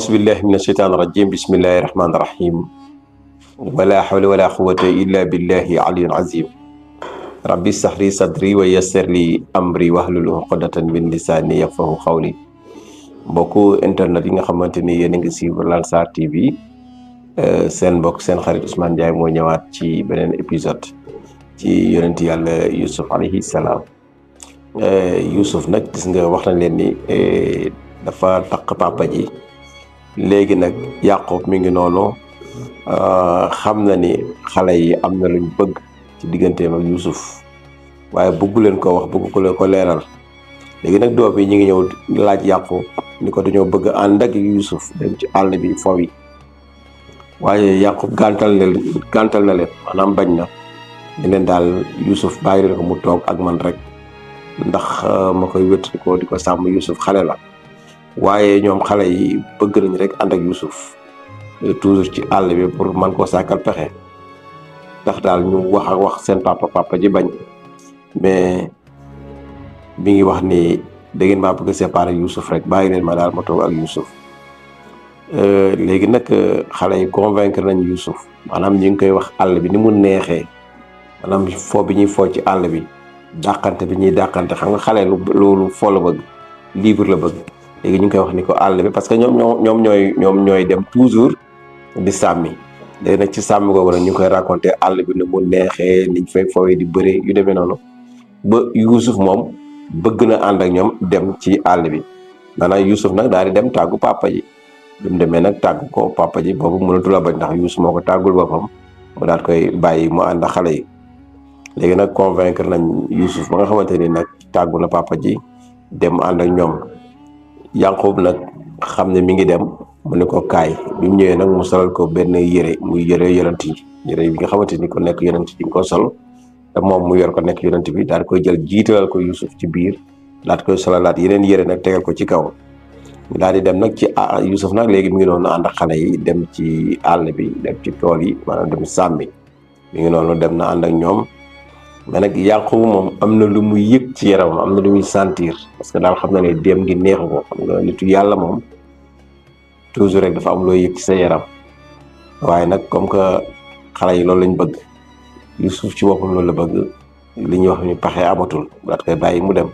أعوذ بالله من الشيطان الرجيم بسم الله الرحمن الرحيم ولا حول ولا قوة إلا بالله العلي العظيم ربي اشرح لي صدري ويسر لي أمري واحلل عقدة من لساني يفقهوا قولي mbokku internet yi nga xamante ni yéen a ngi suivre Lansar TV seen mbokk seen xarit Ousmane Ndiaye moo ñëwaat ci beneen épisode ci yonent yàlla Youssouf alayhi salaam Youssouf nag gis nga wax na leen ni dafa takk papa ji léegi nag Yaqub mi ngi noonu xam na ni xale yi am na luñ bëgg ci digganteem ak Youssouf waaye bëggu leen ko wax bëggu ko leen ko leeral léegi nag doom yi ñu ngi ñëw laaj Yaqub ni ko dañoo bëgg ànd ak Youssouf dem ci àll bi foofu yi waaye Yaqub gàntal na leen maanaam bañ na ñu leen daal Youssouf bàyyi leen ko mu toog ak man rek ndax ma koy wéttali ko di ko sàmm Youssouf xale la waaye ñoom xale yi bëgg nañ rek ànd ak Youssouf toujours ci àll bi pour man koo sàkkal pexe ndax daal ñu wax seen papa ji bañ mais mi ngi wax ni da ngeen maa bëgg a séparer Youssouf rek bàyyi leen ma daal ma toog ak Youssouf léegi nag xale yi convaincre nañ Youssouf maanaam ñu ngi koy wax àll bi ni mu neexee maanaam foo bi ñuy foo ci àll bi dàqante bi ñuy dàqante xam nga xale loolu foo la bëgg livre la bëgg léegi ñu ngi koy wax ni ko àll bi parce que ñoom ñooy dem toujours di sàmmi léegi nag ci sàmmi googu nag ñu ngi koy raconter àll bi ni mu neexee niñ fay foowee di bëre yu demee noonu ba Youssouf moom bëgg na ànd ak ñoom dem ci àll bi maanaam Youssouf nag daal di dem tàggu papa ji bi mu demee nag tàggu ko papa ji boobu mënatu la bañ ndax Youssouf moo ko tàggul boppam mu daal koy bàyyi mu ànd ak xale yi léegi nag convaincre nañ Youssouf ba nga xamante ni nag tàggu na papa ji dem ànd ak ñoom Yaqub nag xam ne mi ngi dem mu ne ko kaay bi mu ñëwee nag mu solal ko benn yére muy yére yonent yi yére bi nga xamante ni ko nekk yonent yi nga ko sol te moom mu yor ko nekk yonent bi daal koy jël jiitalal ko Youssouf ci biir daal koy solalaat yeneen yére nag tegal ko ci kaw daal di dem nag ci Youssouf nag léegi mi ngi noonu ànd ak xale yi dem ci àll bi dem ci tool yi maanaam dem sàmmi mi ngi noonu dem na ànd ak ñoom mais nag Yaqub moom am na lu muy yëg ci yaramam am na lu muy sentir parce que daal xam na ne dem gi neexu ko xam nga nitu yàlla moom toujours rek dafa am loo yëg ci sa yaram waaye nag comme que xale yi loolu lañ bëgg Youssouf ci boppam loolu la bëgg li ñuy wax ni paxe amatul daat koy bàyyi mu dem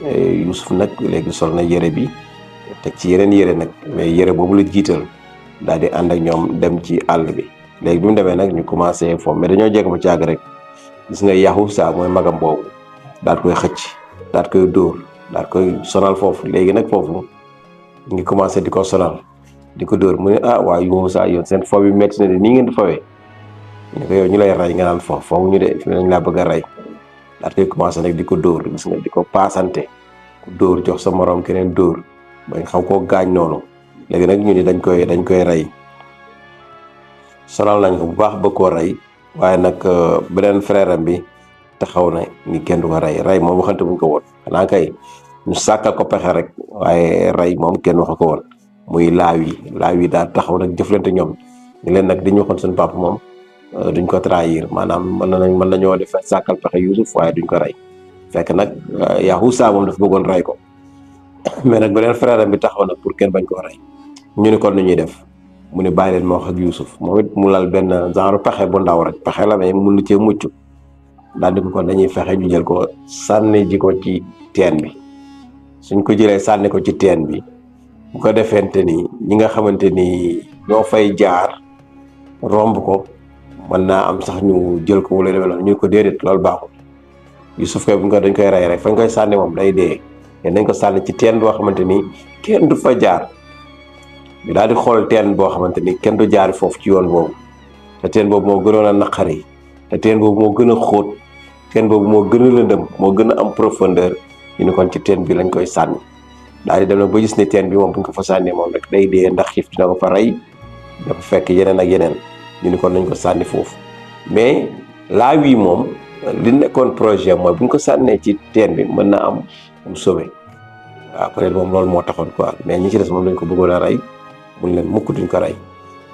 Youssouf nag léegi sol na yére bi teg ci yeneen yére nag mais yére boobu la jiital daal di ànd ak ñoom dem ci àll bi léegi bi mu demee nag ñu commencé foofu mais dañoo jeg ba caag rek gis nga Yahusa mooy magam boobu daal koy xëcc daal koy dóor daal koy sonal foofu léegi nag foofu ngi commencé di ko sonal di ko dóor mu ne waa Yahusa yoon seen foofu bi métti na de nii ngeen di fawee ñu ko yow ñu lay rey nga naan foofu ñu de fi nañ laa bëgg a rey daal koy commencé nag di ko dóor gis nga di ko paasante ku dóor jox sa morom keneen dóor bañ xaw koo gaañ noonu léegi nag ñu ni dañ koy rey sonal nañ ko bu baax bëgg koo rey waaye nag beneen frère am bi taxaw na ni kenn du ko rey moom waxante buñ ko woon xanaa kay ñu sàkkal ko pexe rek waaye rey moom kenn waxu ko woon muy laaw yi daal taxaw nag jëflante ñoom ñu leen nag dañu waxoon seen papa moom duñ ko trahir maanaam mën nañoo def sàkkal pexe Youssouf waaye duñ ko rey fekk nag Yahusa moom dafa bëggoon rey ko mais nag beneen frère am bi taxaw na pour kenn bañ koo rey ñu ni kon nu ñuy def mu ne bàyyi leen ma wax ak Youssouf moom it mu lal benn genre pexe bu ndaw rek pexe la mais mun na cee mucc daal di ko kon dañuy fexe ñu jël ko sànni ji ko ci teen bi suñ ko jëlee sànni ko ci teen bi bu ko defente ni ñi nga xamante ni ñoo fay jaar romb ko mën naa am sax ñu jël ko wala demee noonu ñu ko déedéet loolu baaxul Youssouf koy bu ko dañ koy rey rek fañ koy sànni moom day dee te nañ ko sànni ci teen boo xamante ni kenn du fa jaar ñu daal di xool teen boo xamante ni kenn du jaari foofu ci yoon boobu te teen boobu moo gënoon a naqari te teen boobu moo gën a xóot teen boobu moo gën a lëndëm moo gën a am profondeur ñu ni kon ci teen bi lañ koy sànni daal di dem nag ba gis ne teen bi moom bu ñu ko fa sànnee moom rek day dee ndax xiif dina ko fa rey dafa fekk yeneen ak yeneen ñu ni kon nañ ko sànni foofu mais laa wii moom li nekkoon projet mooy bu ñu ko sànnee ci teen bi mën na am mu sauvé waaw peut-être moom loolu moo taxoon quoi mais ñi ci des moom dañ ko bëggoon a rey mun leen mukk duñ ko rey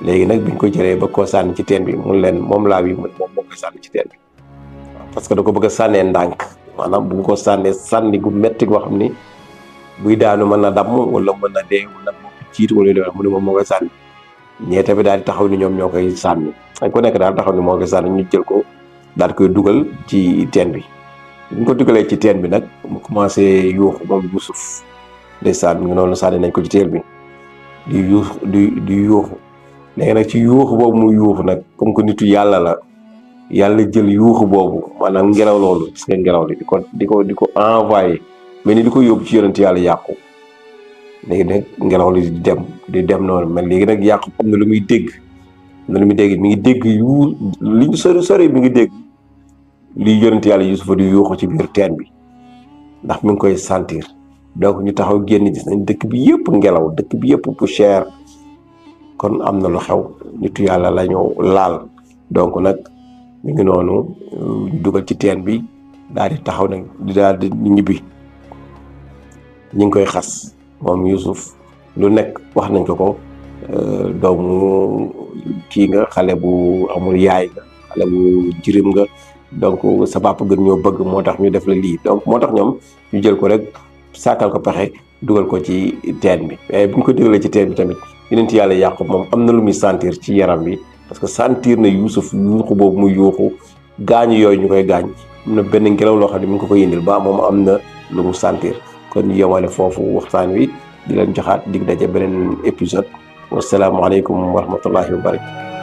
léegi nag biñ ko jëlee ba koo sànni ci teen bi mun leen moom laa wi moom moo koy sànni ci teen bi waaw parce que da ko bëgg a sànnee ndànk maanaam bu ko sànnee sànni gu metti goo xam ni buy daanu mën na damm wala mën na dee wala jiitu wala mu ne moom moo koy sànni ñee tamit daal di taxaw ni ñoom ñoo koy sànni ak ku nekk daal taxaw ni moo koy sànni ñu jël ko daal di koy dugal ci teen bi buñ ko dugalee ci teen bi nag mu commencé yuuxu moom Yuusuf ndeysaan mi ngi noonu sànni nañ ko ci teen bi di yuuxu di yuuxu léegi nag ci yuuxu boobu muy yuuxu nag comme que nitu yàlla la yàlla jël yuuxu boobu maanaam ngelaw loolu gis nga ngelaw li di ko envoyé mais ni di ko yóbbu ci yonent yàlla yàqu léegi nag ngelaw li di dem noonu mais léegi nag yàqu am na lu muy dégg mi ngi dégg li ñu sori mi ngi dégg li yonent yàlla Yuusufa di yuuxu ci biir teen bi ndax mi ngi koy sentir donc ñu taxaw génn gis nañ dëkk bi yëpp ngelaw dëkk bi yëpp poussière kon am na lu xew nitu yàlla la ñu laal donc nag mi ngi noonu ñu dugal ci teen bi daal di taxaw nag daal di ñibbi ñi ngi koy xas moom Yuusuf lu nekk wax nañ ko doomu kii nga xale bu amul yaay nga xale bu jirim nga donc sa papa gën ñoo bëgg moo tax ñu def la lii donc moo tax ñoom ñu jël ko rek sàkkal ko pexe dugal ko ci teen bi mais bu ñu ko dugalee ci teen bi tamit yonent yàlla Yaqub moom am na lu muy sentir ci yaram bi parce que sentir na Yuusuf yuuxu boobu muy yuuxu gaañu yooyu ñu koy gaañ am na benn ngelaw loo xam ne mu ngi ko koy indil ba moom am na lu mu sentir kon ñu yemale foofu waxtaan wi di leen joxaat dig daje beneen épisode wasalaamualeykum wa rahmatullahi wa barakatu